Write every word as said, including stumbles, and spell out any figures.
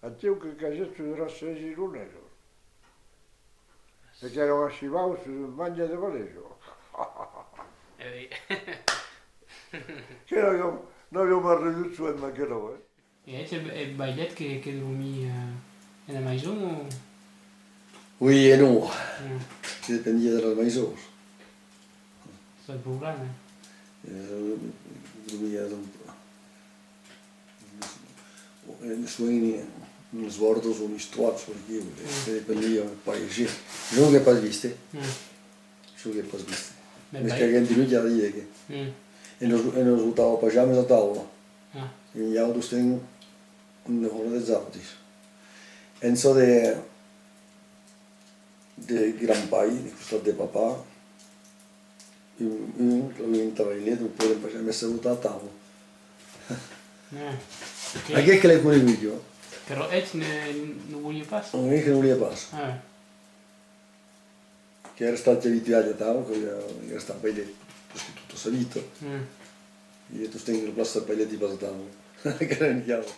Aciu que casèt sus era sèis ironesos. E qu'èran achivaus sus un mange de valesa. E oui. Que n'aviam, n'aviam arridut soent d'aquerò, eh? E eth, eth, eth vailet que, que dormí, eh, ena maison o? Oui e non. Mm. Que dependia de las maisons. Soi programa. Eh, dormia, donc, eh, soent en les bòrdas o en les tròps, per aquí, eh, que dependia un pauc. Jo, jo non l'ai pas vist, eh. Mm. Jo non l'ai pas vist. Mès qu'aguem tenut ja a díder que... Mm. E nos, e nos botava pas jamès a taula. Ah. E i a tostemp una hòra des autis. En çò de, de gran-pair, de costat de papà, un, un, que l'auien entà vailet, non podèm pas jamès se botar a taula. Ah, ok. Aqueth que l'ai conegut jo. Però eth ne, non volia pas? Non, eth que non volia pas. Ah. Qu'èra estat ja abituat atau, qu'èra, èra estat vailet presque tota sa vita. Mm. E tostemp que lo plan estat vailet e pas atau. Qu'èra un diable.